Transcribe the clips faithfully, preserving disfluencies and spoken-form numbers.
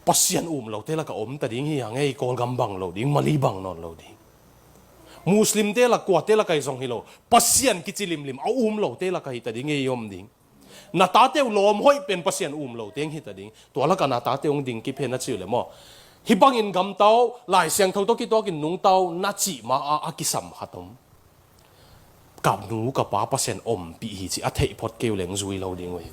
Pasian um lote laka om ta ding hi hang ei, Kawlgam bang lo ding, Mali bang nawn lo ding. Muslimte lak kuate laka hi zong hi lo. Pasian kici limlim a um lote laka hi ta ding ei, om ding. Na tate uh lawm hoih pen Pasian um lo teng hi ta ding. Tua laka na tate hong ding kip hen a ci uh le maw. Hih bangin gamta uh, Lai Siangtho tawh kituakin nungta uh na cih ma a, a kisam khat om. Ka nu ka pa Pasian ompih hi ci a theih phot kei uh leng zui lo ding uh hi.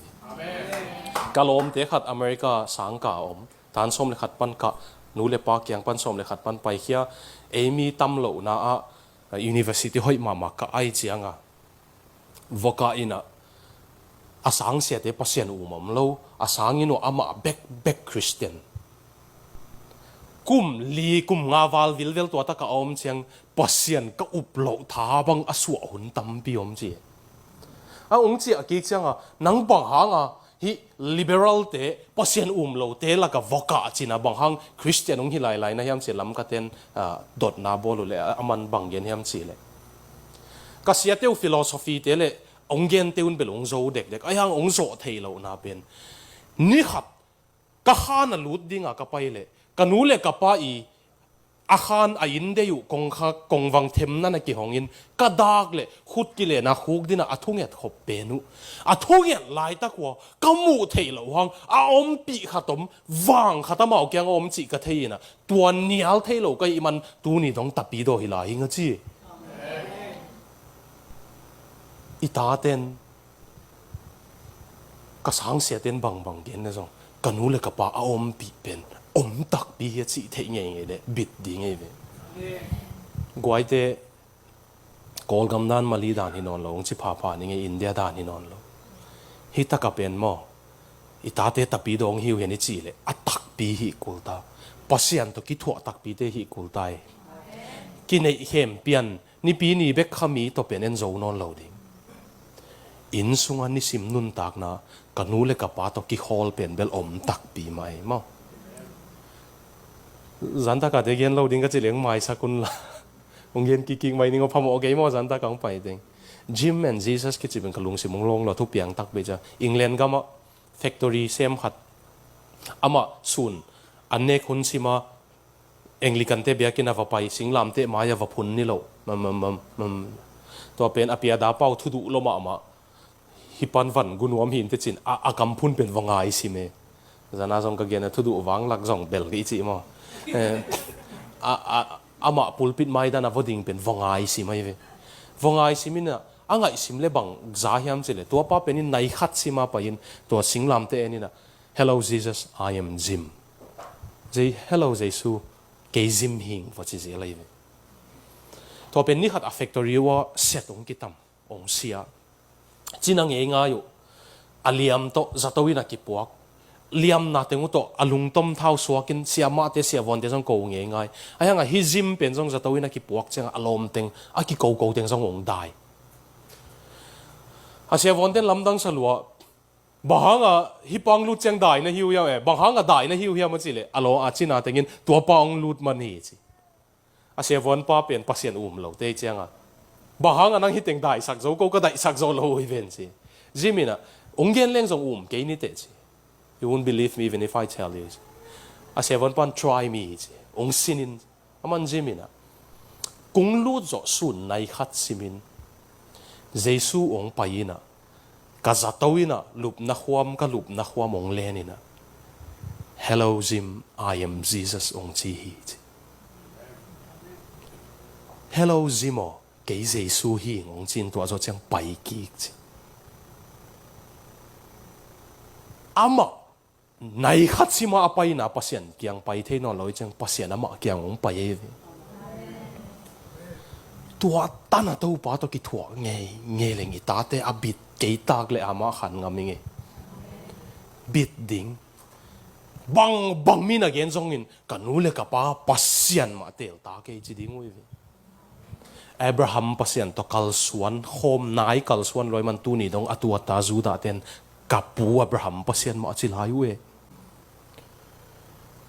Ka lawmte khat America sangka a om. Tan sawm le khat pan ka nu le pa kiang pan sawm le khat pan paikhia. Ei mi tam lohna ah university hoih mahmah ka ai cianga vokah in ah a sangsiate Pasian um om lo, a sangin uh amah bekbek Christian. Kum li kum nga val vilvel tua taka a om ciang Pasian ka up loh tha bang a suah hun tampi om ci. A ung ciah kik cianga nang bang hanga hih liberalte Pasian um lote laka vokah cina bang hang Christian ung hi lailai na hiam ci lam ka ten, ah, dotna bawl uh le a man bang gen hiam ci le. Ka siate uh philosophy te le ong gente un bel ong zo dekdek. Ai hang ong zawh thei lohna pen. Ni khat ka khan a lut dinga ka pai le ka nu le ka pa i a khan a inn dei uh kong kha kong vang themna na kihongin ka dak le khut kilena khuk dina a thunget khop pen uh. A thunget laitak ua ka muh theih loh hang a ompih khat om vang khat amau kiang a om cih ka thei ina tua nial thei lo ka ih man tuni dong tapidaw hi lai hi nga ci. I taten ka sangsiaten bangbang gen na zong ka nu le ka pa a ompih pen om takpi hi a cih theih ngeingei le bit ding ei ve. Guaite Kawlgam dan Mali dan hi nawn lo ung ci phapha ni ngei India dan hi nawn lo. Hi taka pen maw i tate tapidaw hi uh hian i cih le a takpi hi kulta. Pasian tawh kithuah takpite hi kulta i kineih khempian nipi ni bek kha mi tawh pen en zo nawn lo ding. Inn sunga nisim nuntakna ka nu le ka pa tawh kikhawl pen bel om takpi mah ei maw. Zantaka te gen lo ding ka ci leng maisak un la. Ung gen kikkik mai ning aw phamawh kei maw zantaka ung pai teng. Jim and Jesus kici pen ka lungsim ung lawng lo thupiang takpi cia. England gamah factory sem khat amah sun an nek hun sima Anglican te biakinn a va pai, singlamteh mai a va phun ni lo. Mam, mam, mam, mam. Tua pen a piada pau thuduh lo mahmah. Hi pan van gu nuam hi in te cin a, a kam phun pen va ngai sim e. Zana zong ka gen a thuduh vang lak zong bel ka i cih maw. Eh, a, a, amah pulpit mai dan a va ding pen va ngai sim ai ve. Va ngai sim in a, a ngaih sim le bang za hiam ci le. Tua pa pen in nai khat sima pai in tua singlamteh en in a, "Hello Jesus, I am Jim." Zei, "Hello Jesu, kei Jim hing," va ci zel ai ve. Tua pen ni khat a factory ua set ong kitam, ong sia. Cina ngei ngai uh. A liam tawh zato in a kipuak. Liamna teng uh tawh a lungtom thau suakin siamahte siavuante zong ko ngei ngai. Ai hanga hi Jim pen zong zato in a kipuak cianga a lawm teng a kikoko teng zong ong dai. A siavuante lamdang sa lua. Bang hanga hi pang lut ciang dai na hi uh hiam e, bang hanga dai na hi uh hiam a ci le, a law a cina tengin tua pa ong lut man hi ci. A siavuan pa pen Pasian um lo te cianga. Bang hanga nang hi teng daisak zo ko ka daisak zo lo uh hi ven ci. Jim in a, ong gen leng zong um kei ni te ci. You won't believe me even if I tell you ci. A siavuan pan try me ci. Ong sinin Aman Jim in a, kung lut zawh sun nai khat simin Jesu ong pai in a, ka zato in a lupna khuam, ka lupna khuam ong len in a, "Hello Jim, I am Jesus," ong ci hi ci. "Hello Jim aw, kei Jesu hi," ong ci in tua zawh ciang pai kik ci. Amah nai khat sima a paina Pasian kiang pai thei nawn lo i ciang Pasian amah kiang hong pai ei ve. Tua tana Topa tawh kithuah ngei ngei leng i tate a bit kei tak le amah khan ngam i ngei. Bit ding. Bang bang mi na gen zongin ka nu le ka pa Pasian mah tel ta kei ci ding uh i ve. Abraham Pasian tawh kalsuan khawm nai kalsuan luai man tuni dong a tuata Judah ten ka pu Abraham Pasian mah a ci lai uh e.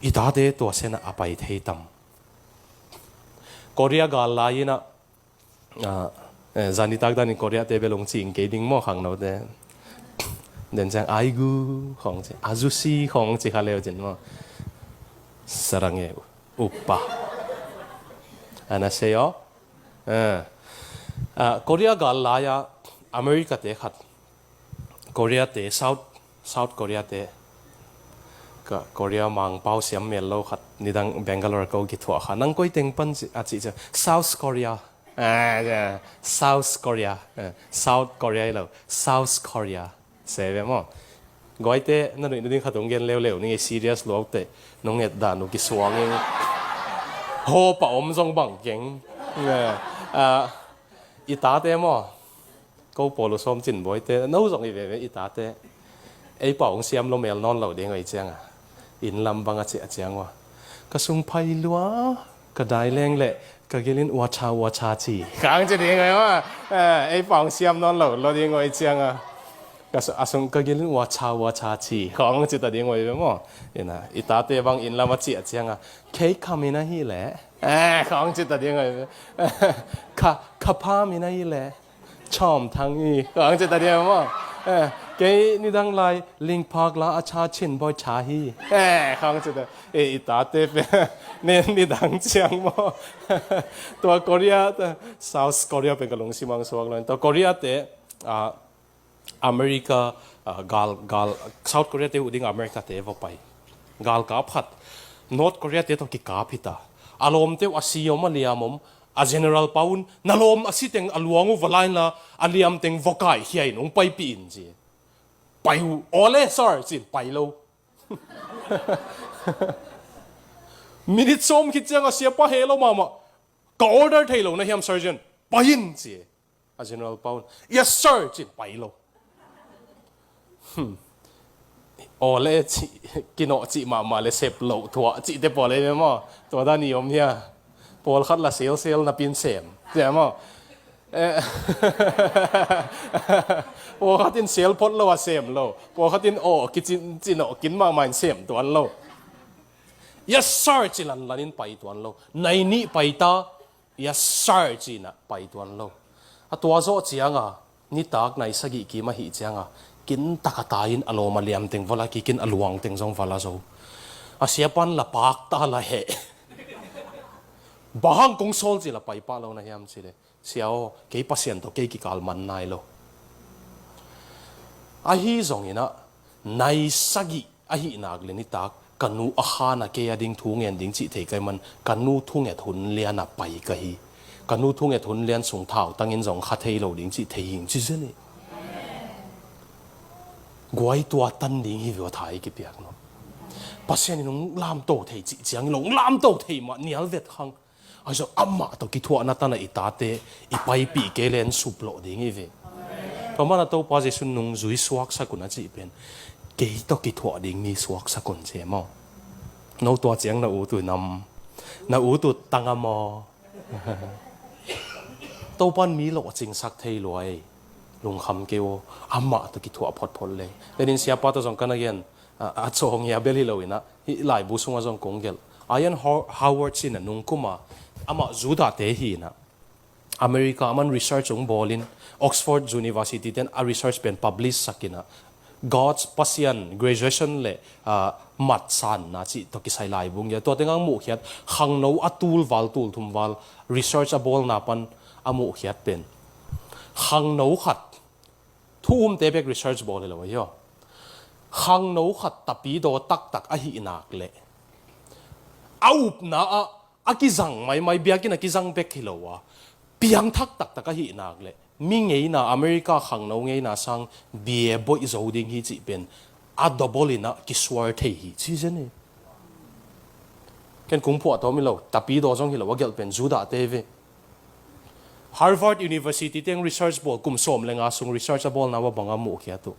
I tate tua sena a pai thei tam. Korea gal lai ina, ah, eh, zanitak danin Korea te belong cing kei ding maw khangno te. Den ciang aigu khawng ci, azusi khawng ci kha leu cin maw. Sarange upa. Ana sei aw. Eh. Ah, Korea gal lai-a America te khat, Korea te, South, South Korea te, ka Korea mangpau siam mel lo khat, nidang Bangalore ko kithuah kha, nang koi teng pan ci, a ci ciang, South Korea. Ah, yeah. South Korea. Eh, South Korea hi lo. South Korea. Se ve maw. Guaite, na nuih nading khat hong gen leuleu ning ei, serious luaute. Nong nget dan uh kisuang ing. Hopa om zong bang keng. Eh, ah, i tate maw. Ko pawl uh sawm cin buaite, no zong hi veve i tate. Ei pau hong siam lo mel nawn lo ding uh ei cianga, inn lam bang a ciah ciang ua, ka sung phai lua, ka dai leng leh ka gilin ua cha ua cha ci khang ci ding uh ei maw. Eh, ei pau hong siam nawn lo lo ding uh ei cianga, ka su-, a sung ka gilin ua cha ua cha ci khang ci ta ding uh ei ve maw. Ina, i tate bang inn lam a ciah cianga, kei khamin ahi leh, eh, khang ci ta ding uh ei ve. Kha, kha pha min ahi leh, Chawm Thang hi, khang ci ta ding maw. Eh, kei nidang lai lingphak la a cha chin bawi cha hi. Eh, khang ci ta. Eh, i tate pen, ni, nidang ciang maw. Tua Korea, South Korea pen ka lungsim ah suak lo. Tua Korea te, ah, America, ah, gal, gal, South Korea te uh ding America te va pai. Galkap khat North Korea te tawh kikap hi ta. A lawmte uh a si om a liam om, a general pa un, na lawm a si teng a luang uh va la inla, a liam teng va kaikhia in hong paipih in ci. Pai uh, awle, sir, ci-in pai lo. Minute sawm khit ciang a siapa heh lo mahmah, ka order thei lo na hiam, sergeant? Pai in ci. A general pa un, yes sir, ci-in pai lo. Hmm. Awle cih, kinawh cih mahmah le sep loh thuah cihte pawl ei ve maw. Tua dan i om hia? Pawlkhat la selsel napin sem, ci-a maw. Eh. Pawlkhat in sel phot lo a sem lo. Pawlkhat in aw, kicin, cinawh kin mahmah in sem tuan lo. Yes sir, ci lanlan in pai tuan lo. Nai nih pai ta, yes sir, ci-in ah pai tuan lo. A tua zawh cianga, nitak nai sagih kim ahih cianga, kintak a tai in a lawm a liam teng va la kik in a luang teng zong va la zo. A siapan la pak ta la heh. Bang hang kong sawl ci la pai pah lo na hiam ci le, sia aw, kei Pasian tawh kei kikal man nai lo. Ahi zongin ah, nai sagih ahih nak le nitak, ka nu a khan a kei a ding thu ngen ding cih thei ka hih man, ka nu thunget hun lian a pai ka hi. Ka nu thunget hun lian sung thautang in zong kha thei lo ding cih thei hing ci zen hi. Guai tua tan ding hi vua tha i kipiak no. Pasian in hong lamto thei cih ciang in hong lamto thei mah nial vet khang. Ahi zong amah tawh kithuahna tan a i tate i paipih kei len suplawh ding hi ve. Tua mana Topa Jesu nung zui suaksak un a cih pen, kei tawh kithuah ding mi suaksak un ci e maw. No tua ciang na ut uh nam, na ut uh tang a maw. Topan mi lawhcingsak thei lua ei. Lungkham kei aw, amah tawh kithuah photphot le. Tenin siapa tawh zong ka na gen, a, a cawng hi a bel hi lo inah, hih laibu sungah zong kong gelh. Ian Ho-, Howard ci-in a nungkuma, amah Judah te hi inah. America aman research hong bawlin, Oxford University ten a research pen publish sak inah, God's Pasian graduation le, ah, mat sanna cih tawh kisai laibu hong gelh. Tua tengah hong muhkhiat, khangno a tul val, tul thum val, research a bawlna pan a muhkhiat pen. Khangno khat, thu umte bek research bawl hi lo ahi aw. Khangno khat tapidaw taktak ahih nak leh, a upna ah a kizang maimai, biakinn a kizang bek hi lo a, piangthak taktak ahih nak leh, mi ngeina, America khangno ngeina sang bia boih zo ding hi cih pen a double inah kisuar thei hi ci zen hi. Ken kung phuah tawm hi lo, tapidaw zong hi lo, a gelh pen Judah te ve. Harvard University teng research bawl, kum sawm le nga sung research a bawlna ua bang a muhkhiat uh.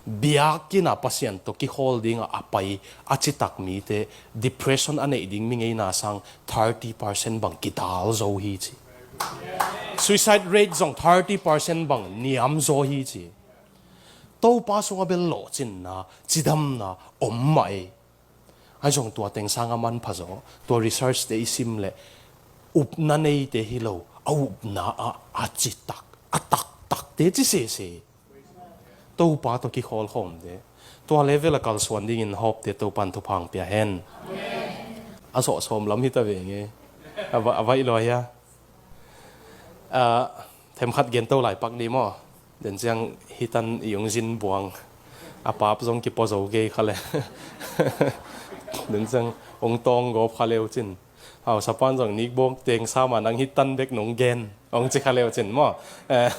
Biakinn a Pasian tawh kihawl dingah a pai a citak mite, depression a neih ding mi ngeina sang thirty percent bang kidal zo hi ci. Suicide rate zong thirty percent bang niam zaw hi ci. Topa sungah bel lawhcinna, cidamna om mah ei. Ahi zong tua teng sang a manpha zaw, tua research te i sim leh, upna neite hi lo, a upna ah a citak, a taktakte ci sese. Topa tawh kikhawlkhawmte, tua level a kalsuan dingin hawpte Topan thupha hong pia hen. A sawh sawm lam hi ta ve nge. A va-, a vaih lua hia? Ah, themkhat gento lai pak ni maw. Den ciang hitan i ung zin buang. A pap zong kipaw zo kei kha le. Den ciang ung tawng gawp kha leu cin. Hausapan zong nik bawk teng sama nang hitan bek nung gen. Ung ci kha leu cin maw. Eh,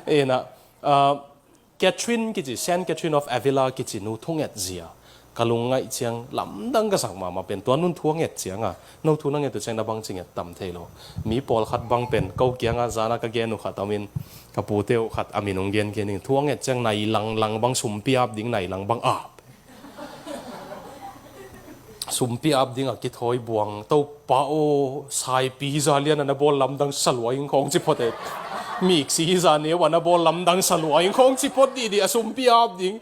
ina, ah, Catherine kici, Saint Catherine of Avila kici nu thunget zia ka lungngaih ciang lamdang ka sak mahmah pen tua nun thu a nget cianga, no thu na nget uh ciang na bangci nget tam thei lo. Mi pawlkhat bang pen ko kianga zana ka gen uh khat a min, ka pute uh khat a min hong gen gen ing. Thu a nget ciang nai langlang bang sumpi ap ding, nai lang bang ap. Sumpi ap ding a kithawi buang, Topa aw, saipi hi za lian a na bawl lamdang sa lua ing khawng ci phot e. Miksi hi za neu a na bawl lamdang sa lua ing khawng ci phot dihdih a sumpi ap ding.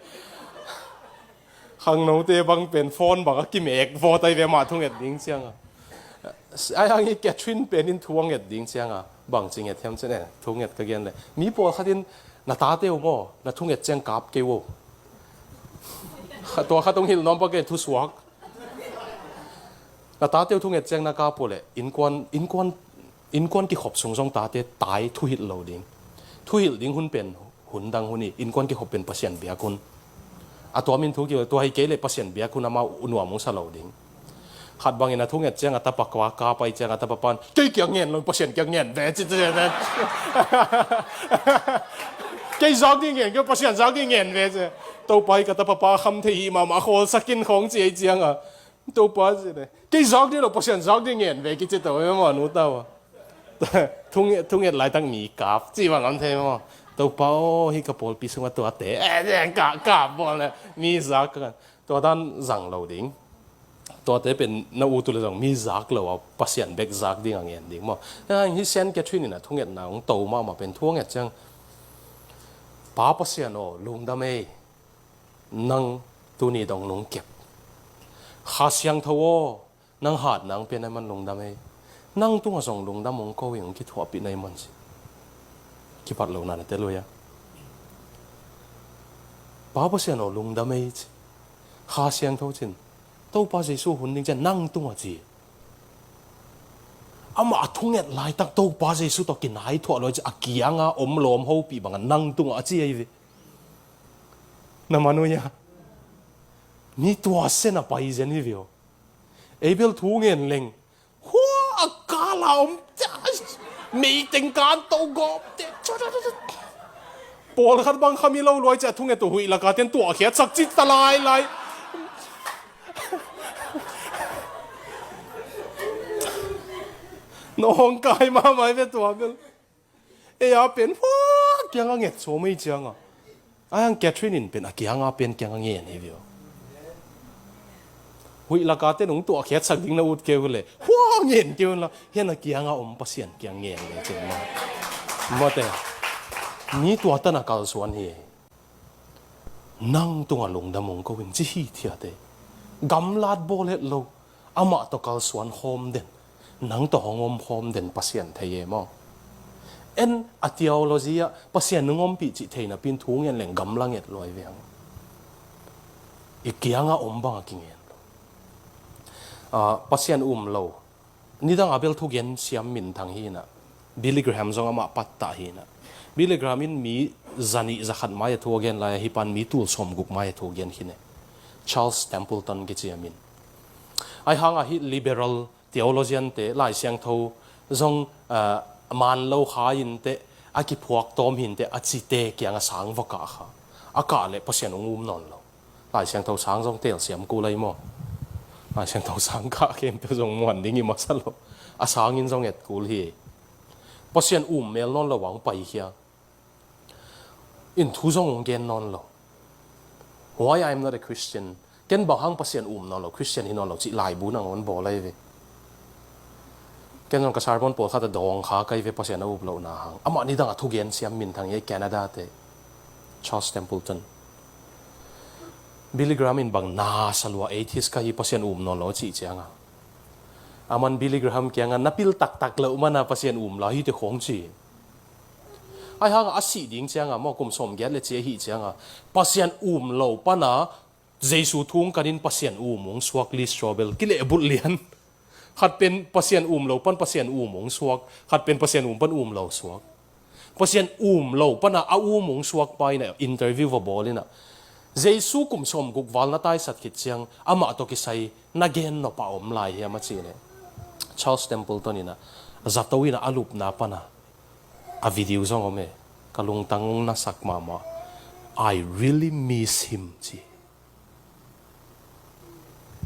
Khangnote bang pen phone bang a kimek vawt ai ve mah thunget ding cianga. Ai hang hi Catherine pen in thu a nget ding cianga. Bangci nget hiam cin e, thu nget ka gen le. Mi pawlkhat in na tate uh maw, na thunget ciang kap kei uh. Kha-, tua khat hong hilh nuam pak e, thusuak. Na tate uh thunget ciang na kap uh leh, innkuan, innkuan, innkuan kikhop sung zong tate tai thuhilh lo ding. Thuhilh ding hun pen hun dang hun hi, innkuan kikhop pen Pasian biak hun. A tua min thu ki, tua hi kei leh Pasian biak hun amau nuam hong sa lo ding. Khat bangin a thunget ciang a tapa kua kap ai ciang a tapa pan, kei kiang ngen lo, Pasian kiang ngen ve ci, ci, ci. Kei zak ding ngen, kei Pasian zak ding ngen ve ci. Topa hi ka tapa pa kham thei hi mahmah, a khawlsak in khawng ci ai cianga. Topa ci le. Kei zak ding lo, Pasian zak ding ngen ve kici to, e maw, nu tau a. Thunget, thunget laitak mi kap, ci bang am thei maw. Topa aw, hi ka pawlpi sunga tuate. E, e, ka, ka bawl le, mi zak ka. Tua dan zang lo ding. Tuate pen na ut uh le zong mi zak lo a, Pasian bek zak ding a ngen ding maw. E, hi Saint Catherine in a thungetna hong to mahmah pen thu a nget ciang. Pa Pasian aw, lungdam ei. Nang tuni dong nung kep. Kha Siangtho aw, nang hat nang pen ai man lungdam ei. Nang tungah zong lungdam hong ko ing, hong kithuahpih nai man ci. Kipat lo na na tel uh hia? Pa Pasian aw lungdam ei ci. Kha Siangtho cin. Topa Jesu hun ding cian nang tungah ci. Amah a thunget laitak Topa Jesu tawh kinai thuah lo ci a kianga om lawm hopih bangah nang tungah a ci ei ve. Na man uh hia? Mi tua sen a pai zen hi ve aw. Abel thu ngen leng. Hua a kala om. Meiteng kan to gawp te. Pawlkhat bang khami lo luai ciah thunget uh huih laka ten tuahkhiatsak cit ta lailai. Nawngkai mahmah ve tua bel. Ei a pen hua kianga nget sawm ei cianga. Ai ang Catherine in pen a kianga pen kianga ngen hi ve aw. Huih laka te nung tuahkhiatsak ding na ut keu le hua ngen keu la, hian a kianga om Pasian kiang ngen le cin ma. Mate. Mi tua tan a kalsuan hi. Nang tunga lungdam hong ko in ci hi thiate. Gamlat bawl het lo. Amah tawh kalsuan khawm den. Nang tawh hong om khawm den Pasian thei e maw. En a theology ah Pasian nung ompih cih theina pin thu ngen leng gamla nget luai veng. I kianga om banga kingen lo. Ah, Pasian um lo. Nidang a bel thugen siam minthang hi na. Billy Graham zong amah pattah hi na. Billy Graham in mi zanih zakhat mai a thu a gen lai a hi pan mi tul sawmguk mai a thu a gen hi ne. Charles Templeton kici a min. Ai hang a hi liberal theologian te, Lai Siangtho zong, ah, man lo kha in te, a kiphuak tawm hin te, a ci te kiang a sang va kah kha. A kah le Pasian ung um nawn lo. Lai Siangtho sang zong telsiam kul ai maw. Lai Siangtho sang kah khempeuh zong muan ding i masa lo. A sangin zong et kul hi. Pasian um mel nawn lo ang pai khia. In thu zong hong gen nawn lo. Why I'm not a Christian? Ken bang hang Pasian um nawn lo, Christian hi nawn lo cih laibu nangawn bawl ai ve. Ken zong ka sermon pawlkhat a dawng kha kai ve Pasian a up lohna hang. Amah nidang a thugen siam minthang hi Canada te. Charles Templeton. Billy Graham in bang na sa lua atheist ka hi Pasian um nawn lo cih cianga. Aman Billy Graham kianga na pil taktak lo mana Pasian um la hi te khawng ci. Ahi hanga a sih ding cianga maw, kum sawmgiat le ci ahi cianga Pasian um lo pana Jesu thung kanin Pasian um hong suak list trawbel kilehbulh lian. Khat pen Pasian um lo pan Pasian um hong suak, khat pen Pasian um pan um lo suak. Pasian um lo pana a um hong suak pa ina interview va bawl ina, Jesu kum sawmguk val na taisat khit ciang amah tawh kisai na gen nop a om lai hiam a ci le, Charles Templeton ina zato ina a lupna pana a video zong om e. Ka lungtang hong nasak mahmah. "I really miss him," ci.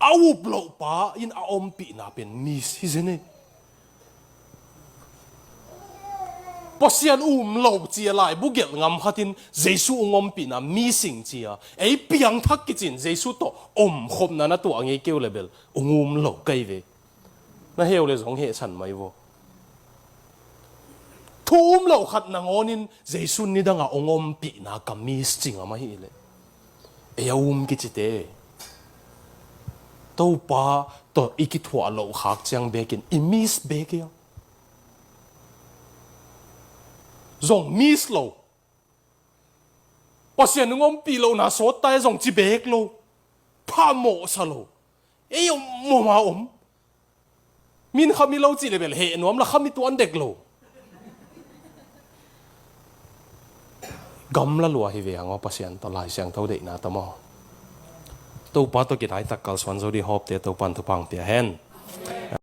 A up loh pa in a ompihna pen miss hi zen e. Pasian um lo cia laibu gelh ngam khatin Jesu hong ompihna missing cia, ei piangthak kicin Jesu tawh omkhopna na tuah ngei keu le bel hong um lo kai ve. Na heu le zong hehsan mai vo. Thu um lo khat nangawnin Jesu nidanga hong ompihna ka miss ci ngam ahi le, ei a um kicite. Topa tawh i kithuah loh khak ciang bekin i miss bek ia. Zong miss lo. Pasian hong ompih lohna sawt tai zong ci bek lo. Phamawhsa lo. Ei om mawma om. Min khami lo cih le bel heh nuam la khami tuan dek lo. Gamla lua hi ve hangaw Pasian tawh Lai Siangtho deihna tawh maw. Topa tawh kidaitak kalsuan zo di hawpte Topan thupang pia hen.